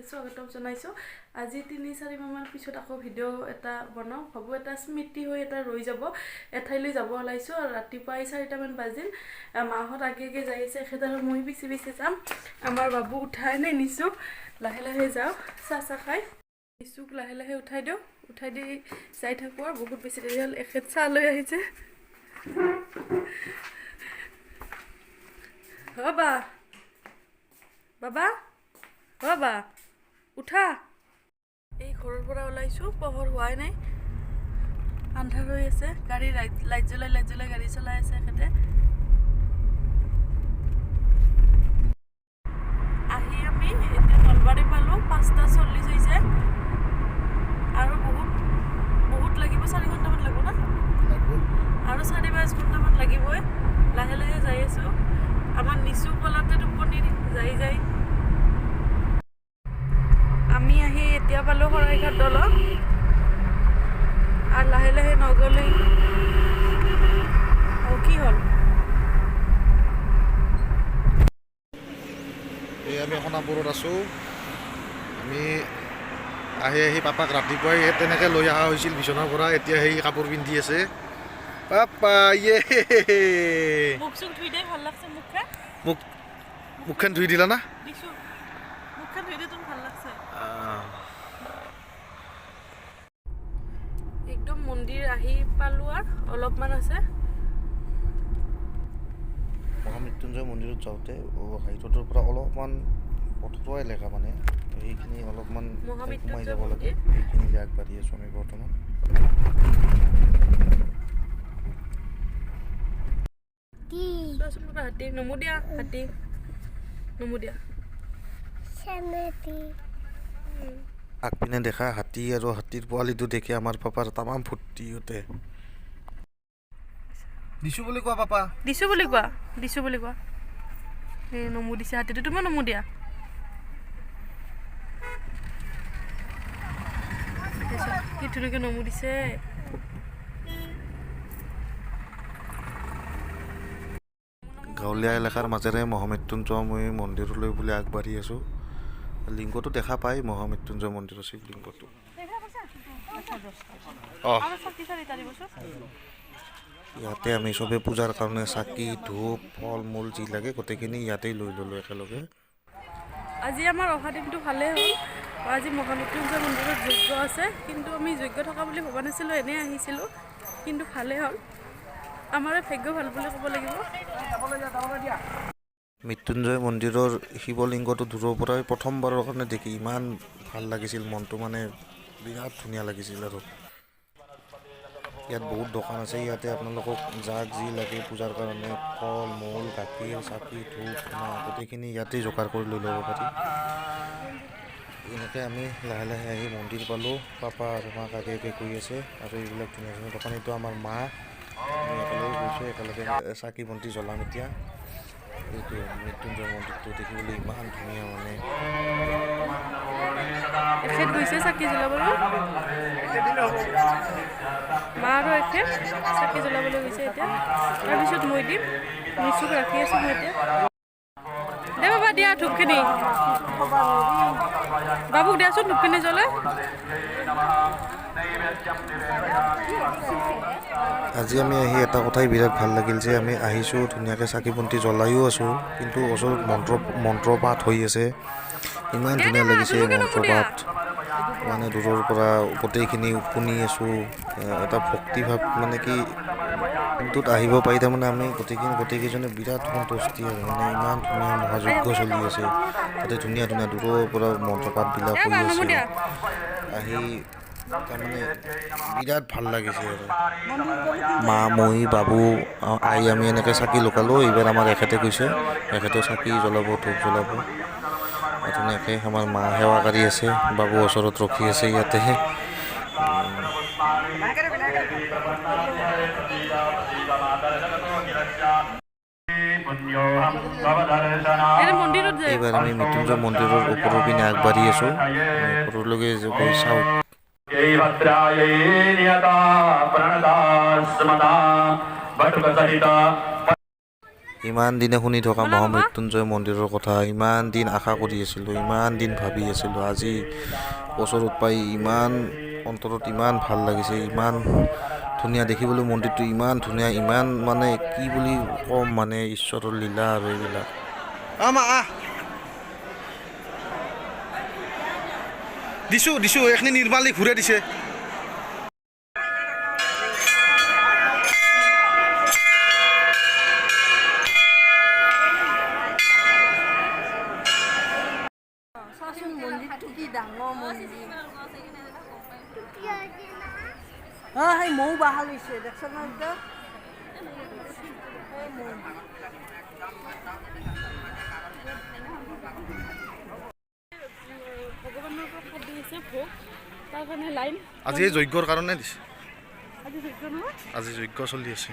স্বাগতম জনাইছোঁ। আজি 3-4 মাহমান পিছত আকৌ ভিডিঅ' এটা বনাওঁ ভাবোঁ, এটা স্মৃতি হৈ এটা ৰৈ যাব। এঠাইলৈ যাব ওলাইছোঁ আৰু ৰাতিপুৱাই 4টামান বাজিল। মাহঁত আগে আগে যাই আছে, এখেত আৰু মই পিছে পিছে যাম। আমাৰ বাবু উঠাই নাই নিছোঁ, লাহে লাহে যাওঁ। চাহ চাহ খাই নিচুক লাহে লাহে উঠাই দিওঁ, উঠাই দি যাই থাকোঁ। আৰু বহুত বেছি দেৰি হ'ল। এখেত চাহ লৈ আহিছে। বাবা, বাবা, বাবা, উঠা। এই ঘৰৰ পৰা ওলাইছোঁ, পোহৰ হোৱাই নাই, আন্ধাৰ হৈ আছে। গাড়ী লাইট লাইট জ্বলাই লাইট জ্বলাই গাড়ী চলাই আছে এখেতে। আহি আমি এতিয়া নলবাৰী পালোঁ, 5টা 40 হৈছে। আৰু বহুত বহুত লাগিব, 4 ঘণ্টামান লাগিব না? আৰু 4-5 ঘণ্টামান লাগিবই। লাহে লাহে যাই আছোঁ। আমাৰ নিচু কলাতে টোপনি যাই যাই। আমি আহি এতিয়া পালোঁ শৰাইঘাট দলং আৰু লাহে লাহে নগলৈ। অঁ, কি হ'ল? এই আমি সোণাপুৰত আছোঁ। আমি আহি আহি পাপাক ৰাতিপুৱাই তেনেকৈ লৈ অহা হৈছিল বিচনাৰ পৰা। এতিয়া সেই কাপোৰ পিন্ধি আছে পাপা। ইয়ে। মুখ চুখ ধুই দে, ভাল লাগছে মুখখন। মুখখন ধুই দিলা না? দিছোঁ। মুখখন ধুই দে, তোৰ ভাল লাগছে। একদম মন্দিৰ আহি পালোঁ, আৰু অলপমান আছে। মহামৃত্যুঞ্জয় মন্দিৰত যাওঁতে হাইৰোডৰ পৰা অলপমান পথৰুৱা এলেকা, মানে সেইখিনি অলপমান সোমাই মহামৃত্যুঞ্জয় যাব লাগে। মন্দিৰ। সেইখিনি আগবাঢ়ি আছোঁ আমি বৰ্তমান। চোৱাচোন বাবা, হাতী নমু দিয়া, হাতী নমু দিয়া। আগপিনে দেখা হাতী আৰু হাতীৰ পোৱালিটো দেখি আমাৰ পাপাৰ তামাম ফূৰ্তি উঠে। দিছোঁ বুলি কোৱা পাপা। দিছোঁ বুলি কোৱা, দিছোঁ বুলি কোৱা। এই নমু দিছে হাতীটো, তুমিও নমু দিয়া। কি ধুনীয়াকৈ নমু দিছে। গাঁৱলীয়া এলেকাৰ মাজেৰে মহামৃত্যুঞ্জয় মন্দিৰলৈ বুলি আগবাঢ়ি আছোঁ। লিংগটো দেখা পাই, মহামৃত্যুঞ্জয় মন্দিৰৰ শিৱলিংগটো। অঁ। আৰু চাকি চাৰিটা দিবচোন। ইয়াতে আমি চবে পূজাৰ কাৰণে চাকি, ধূপ, ফল মূল যি লাগে গোটেইখিনি ইয়াতেই লৈ ল'লোঁ একেলগে। আজি আমাৰ অহা দিনটো ভালেই হ'ল। আজি মহামৃত্যুঞ্জয় মন্দিৰত যজ্ঞ আছে, কিন্তু আমি যজ্ঞ থকা বুলি ভবা নাছিলোঁ, এনেই আহিছিলোঁ। কিন্তু ভালেই হ'ল, আমাৰে ভাগ্য ভাল বুলি ক'ব লাগিব। মৃত্যুঞ্জয় মন্দিৰৰ শিৱলিংগটো দূৰৰ পৰাই প্ৰথমবাৰৰ কাৰণে দেখি ইমান ভাল লাগিছিল মনটো, মানে বিৰাট ধুনীয়া লাগিছিল। আৰু ইয়াত বহুত দোকান আছে। ইয়াতে আপোনালোকক যাক যি লাগে পূজাৰ কাৰণে ফল মূল, গাখীৰ, চাকি, ধূপ ধূনা গোটেইখিনি ইয়াতেই যোগাৰ কৰি লৈ ল'ব পাৰি। এনেকৈ আমি লাহে লাহে আহি মন্দিৰ পালোঁ। পাপা আৰু মাক আগে আগে গৈ আছে আৰু এইবিলাক ধুনীয়া ধুনীয়া দোকান। এইটো আমাৰ মা, আমি একেলগে গৈছোঁ, একেলগে চাকি বন্তি জ্বলাম এতিয়া। এইটো মৃত্যুঞ্জয় মন্দিৰটো দেখিবলৈ ইমান ধুনীয়া মানে। এখেত গৈছে চাকি জ্বলাবলৈ। মা আৰু এখেত চাকি জ্বলাবলৈ গৈছে এতিয়া। তাৰপিছত মই দিম। নিচুক ৰাখি আছোঁ মই এতিয়া। দে বাবা, দিয়া ধূপখিনি। বাবুক দিয়াচোন ধূপখিনি জ্বলাই। আজি আমি আহি এটা কথাই বিৰাট ভাল লাগিল যে আমি আহিছোঁ, ধুনীয়াকৈ চাকি বন্তি জ্বলাইও আছোঁ, কিন্তু ওচৰত মন্ত্ৰ মন্ত্ৰ পাঠ হৈ আছে। ইমান ধুনীয়া লাগিছে মন্ত্ৰ পাঠ, মানে দূৰৰ পৰা গোটেইখিনি শুনি আছোঁ। এটা ভক্তিভাৱ, মানে কি দিনটোত আহিব পাৰি তাৰমানে আমি গোটেইখিনি গোটেইকেইজনে বিৰাট সন্তুষ্টি। আৰু মানে ইমান ধুনীয়া মহাযজ্ঞ চলি আছে তাতে, ধুনীয়া ধুনীয়া দূৰৰ পৰা মন্ত্ৰ পাঠবিলাক দিয়া হৈ বা নমু আছে। দিয়া। আহি তাৰমানে বিৰাট ভাল লাগিছে। আৰু মা, মই, বাবু, আই আমি এনেকৈ চাকি লগালোঁ। এইবাৰ আমাৰ এখেতে গৈছে, এখেতেও চাকি জ্বলাব, ধূপ জ্বলাব। ধুনীয়াকৈ আমাৰ মা সেৱা কৰি আছে, বাবু ওচৰত ৰখি আছে ইয়াতে। এনে মন্দিৰত যায়। এইবাৰ আমি মৃত্যুঞ্জয় মন্দিৰৰ ওপৰৰ পিনে আগবাঢ়ি আছোঁ। ওপৰলৈকে গৈ চাওঁ। भद्रायै नियता प्रणता स्मता बटुकसहिता। ইমান দিনে শুনি থকা মহামৃত্যুঞ্জয় মন্দিৰৰ কথা ইমান দিন আশা কৰি আছিলোঁ, ইমান দিন ভাবি আছিলোঁ, আজি ওচৰত পাই ইমান অন্তৰত ইমান ভাল লাগিছে। ইমান ধুনীয়া দেখিবলৈ মন্দিৰটো, ইমান ধুনীয়া, ইমান মানে কি বুলি ক'ম, মানে ঈশ্বৰৰ লীলা আৰু এইবিলাক। আমা আহ, দিছো দিছো, এইখিনি নিৰ্মালী ঘূৰাই দিছে। চাচোন মন্দিৰটো কি ডাঙৰ মন্দিৰ। সেই মৌ বাহাল হৈছে, দেখছ না এতিয়া? সেই মৌ। ভগৱানৰ প্ৰসাদ দি আছে ভোগ, তাৰ কাৰণে লাইন। আজি এই যজ্ঞৰ কাৰণে দিছে। আজি যজ্ঞ নহয়? আজি যজ্ঞ চলি আছে।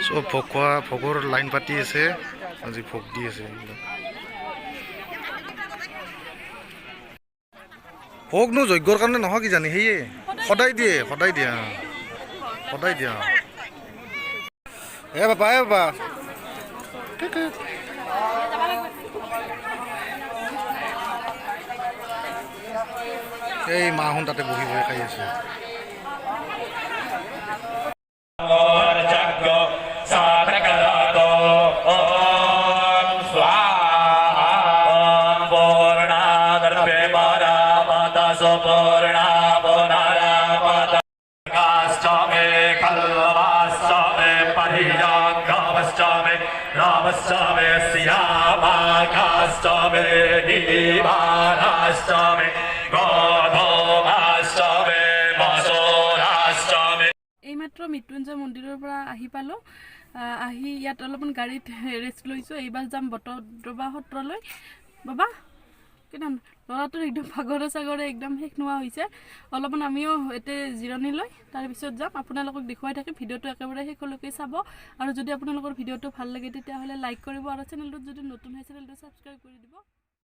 চব ভোগ খোৱা, ভোগৰ লাইন পাতি আছে। আজি ভোগ দি আছে এইবিলাক। ভোগনো যজ্ঞৰ কাৰণে নহয় কিজানি, সেয়ে সদায় দিয়ে, সদায় দিয়া, সদায় দিয়া। এ বাবা, এ বাবা, এই মাহোন তাতে বহি বহি খাই আছে। साधकरातो ॐ स्वाहा। पूर्णादर्भे मारा माता सुपूर्णा पुनरा माता काश्च मे खल्वाश्च मे परियाङ्गावश्च मे रामश्च मे श्यामाकाश्च मे नीवाराश्च मे गोधूमाश्च मे मसूराश्च मे। এইমাত্ৰ মৃত্যুঞ্জয় মন্দিৰৰ পৰা আহি পালোঁ। আহি ইয়াত অলপমান গাড়ীত ৰেষ্ট লৈছোঁ। এইবাৰ যাম বটদ্ৰৱা সত্ৰলৈ। বাবা কিমান ল'ৰাটোৰ একদম ভাগৰে চাগৰে একদম শেষ নোহোৱা হৈছে। অলপমান আমিও ইয়াতে জিৰণি লৈ তাৰপিছত যাম। আপোনালোকক দেখুৱাই থাকিম। ভিডিঅ'টো একেবাৰে শেষলৈকে চাব আৰু যদি আপোনালোকৰ ভিডিঅ'টো ভাল লাগে, তেতিয়াহ'লে লাইক কৰিব আৰু চেনেলটোত যদি নতুন হয়, চেনেলটো ছাবস্ক্ৰাইব কৰি দিব।